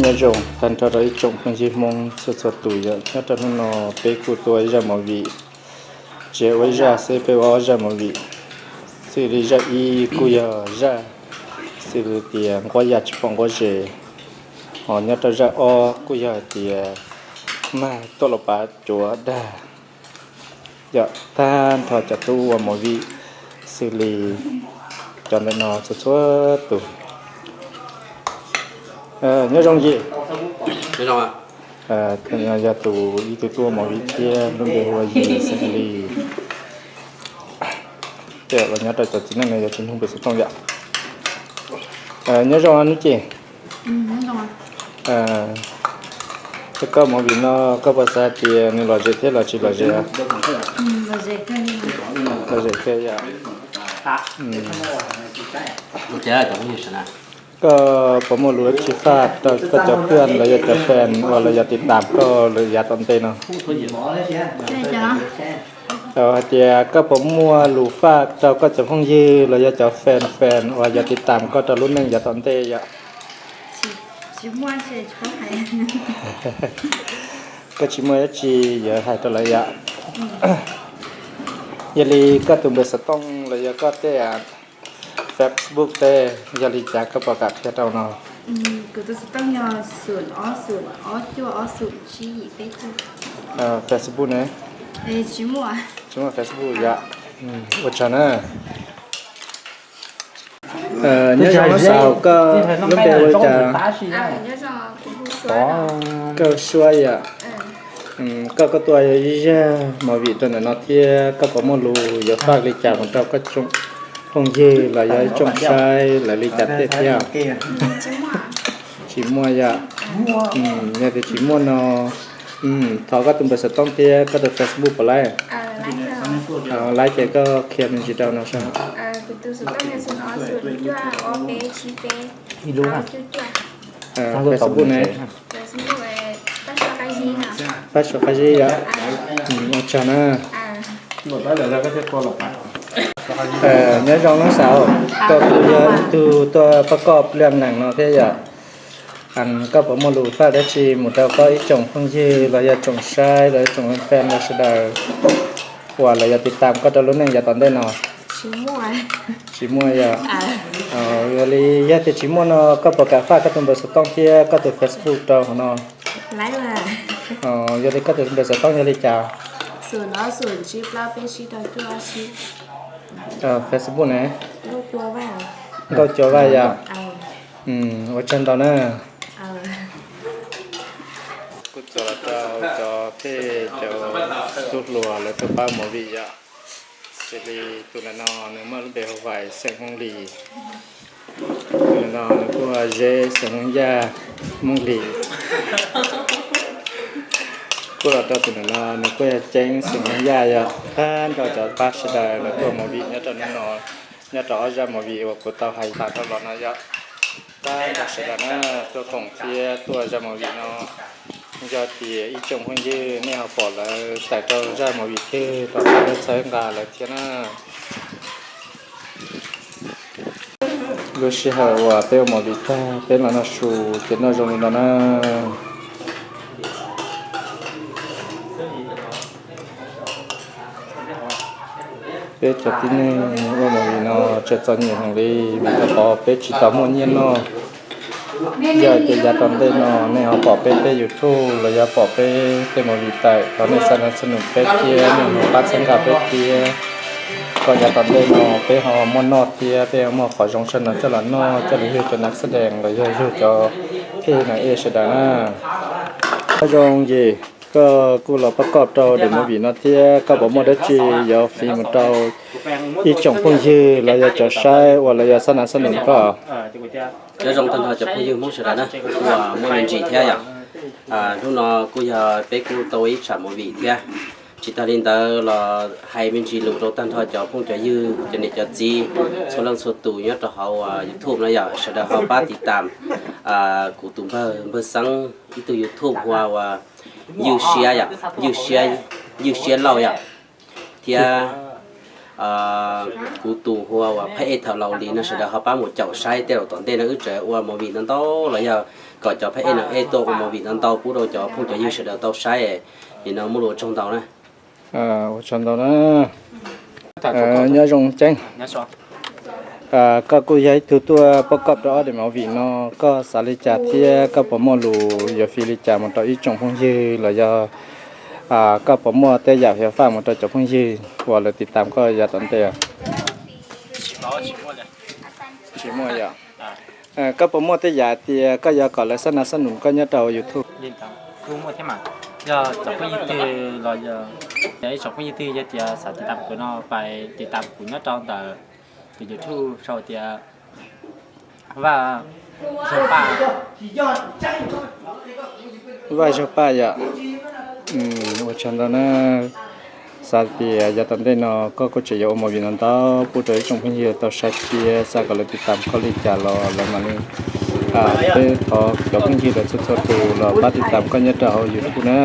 Nyob zoo tag nrho rau ib tsoom phooj ywg Hmoob txhua txhua tus yom, nyob rau hnub no peb kuj tuaj ua ib zaj movie, tsis ua ib zaj xwb, peb ua ob zaj movie, xws li zaj ib kuj yog zaj xws li tias nquab ya tsis pom nquab zes, ho nyob rau zaj ob kuj yog hais tias mag tuaj los pav cuav dag. Yog tag nrho cov tub ua movie xws li cov ntawm no txhua txhua tus. Nyob zoo Yis. Yog tus ib tug tub ua movie thiab, lub npe hu ua Yis xeem Lis. Tej los nyob rau cov txiv neej no yuav tsis nug npe xov tooj yom. Nyob zoo Nub Ci. Koj movie no koj puas xav tias nws lom zem thiab los tsis lom zem? Lom zem kawg yom. Koj puas muaj lus dab tsi faj rau koj cov phooj ywg los yog cov fan uas los yog tiv tam koj lawm yav tom ntej no? Hais tias koj puas muaj lus faj rau koj cov phooj ywg los yog cov fan fan uas yog tiv tam koj rau lub neej yav tom ntej yom? Koj tsis muaj dab tsi yuav hais rau lawv yom? Yog li koj tus npe xov tooj los yog koj tej Facebook tej, yog li cas koj puas kam qhia rau no? Kuv tus xov tooj yog xoom ob xoom ob cuaj ob xoom tsib yim peb cuaj. Facebook ne? Tsis muaj Facebook yom. Ua tsaug na. Nyob zoo Xaus, koj lub npe hu li cas? Koj Suab yom. Koj, koj tuaj ua ib zaj movie rau ntawm no thiab, koj puas muaj lus yuav faj li cas mus rau koj tsoom phooj ywg los yog ib tsoom saib lawv li cas thiab thiab? Tsis muaj yom. Yog tias tsis muaj no, thov koj tus npe xov tooj thiab koj tus Facebook puas laib? Laib ces koj qhia me ntsis rau no saib. Facebook ne? Paj Suav Qab Zib yom. Ua tsaug na. Nyob zoo Xaus, koj kuj yog ib tug tuaj pab koj pliag nees no thiab yom. Koj puas muaj lus faj dab tsi mus rau koj ib tsoom phooj ywg los yog tsoom saib los yog tsoom fan los sawv daws uas los yog tiv tam koj rau lub neej yav tom ntej no? Tsis muaj yom. Yog li yog tias tsis muaj no koj puas kam faj koj tus npe xov tooj thiab koj tus Facebook rau hauv no? Yog li koj tus npe xov tooj yog li cas? Facebook ne? Nkauj Cua Vaj yom. Ua tsaug ntau na. Kuj txog los rau cov pej cov tub hluas lawv tuaj pab movie yom. Xws li tus ntawm no nws muaj lub npe hu Vais xeem Hmoob Lis. Tus ntawm no nws kuj Zeb xeem Hmoob Yaj, Hmoob Lis. Kuj los rau tus ntawm no nws kuj yog Ceeb xeem Hmoob Yaj yom. Tag nrho cov pab sawv daws lawv tuaj movie nyob rau hnub no, nyob rau ob zaj movie uas kuv tau hais tas rau los no yom. Tag nrho sawv daws na, tuaj koom thiab tuaj zaj movie no, yog tias ib tsoom phooj ywg nej ho pom lawv tawm rau zaj movie twg los pab nej txhawb nqa lawv thiab na. Lub sij hawm uas peb ua movie tag peb los noj su ces noj zoo li no na. Peb cov tib neeg ua movie no tseem txom nyem heev li vim rau qhov peb tsis tau muaj nyiaj noj. Yog tias yav tom ntej no nej ho pom peb tej YouTube los yog pom peb tej movie tawm thov nej xa nas xa num peb thiab nej ho pab txhawb nqa peb thiab, kom yav tom ntej no peb ho muaj noj thiab peb ho muaj qhov zoo sawv no coj los noj coj los yug cov nas xab dees los yog yug cov phej nas ej sawv daws na. Nyob zoo Yis, koj kuj los pab koj rau daim movie no thiab koj puas muaj dab tsi yuav fiv mus rau ib tsoom phooj ywg los yog cov saib uas los yog xa nas xa num koj? Nyob zoo tag nrho cov phooj ywg Hmoob sawv daws na, kuj muaj me ntsis thiab yom. Hnub no kuj yog peb kuj tau ua ib tsam movie thiab. Tsis tas li ntawd los hais me ntsis lus rau tag nrho cov phooj cov ywg cov niam cov txiv txhua leej txhua tus nyob rau hauv YouTube no yom, sawv daws ho pab tiv tam kuv tus npawg, npawg Xeeb ib tug YouTube hu ua Ywj Siab yom, Ywj Siab, Ywj Siab Lauj yom, thiab Kuv tus hu ua Phaj Ej Thaum Laus Lis no sawv daws ho pab mus caum saib tej zaum tom ntej no wb tseem ua movie ntau ntau los yog kom cov Phaj Ej no ej tuaj ua movie ntau ntau pub rau cov phooj cov ywg sawv daws tau saib. Nim no muaj lus ua tsaug ntau na. Ua tsaug ntau na. Nyob zoo Ceeb. Koj kuj yog ib tug tuaj pab koj rau ob daim movie no, koj xav li cas thiab koj puas muaj lus yuav fij li cas mus rau ib tsoom phooj ywg los yog koj puas muaj tej yam xav faj mus rau cov phooj ywg uas lawv tiv tam koj yav tom ntej? Tsis muaj yom. Koj puas muaj tej yam tias koj yuav kom lawv xab nas xab num koj nyob rau YouTube? Kuj muaj thiab mas, yog cov phooj ywg twg los yog ib tsoom phooj ywg twg yog tias xav tiv tam kuv no pais tiv tam kuv nyob rau ntawm tus YouTube sau tias Vaj Zaug Paj. Vaj Zaug Paj yom. Ua tsaug ntau na. Xav tias yav tom ntej no koj kuj tseem yuav ua movie no ntau pub rau ib tsoom phooj ywg tau saib thiab xav kom lawv tiv tam koj li cas los lawv mam li, peb thov cov phooj ywg lawv txhua txhua tus los pab tiv tam koj nyob rau hauv YouTube na.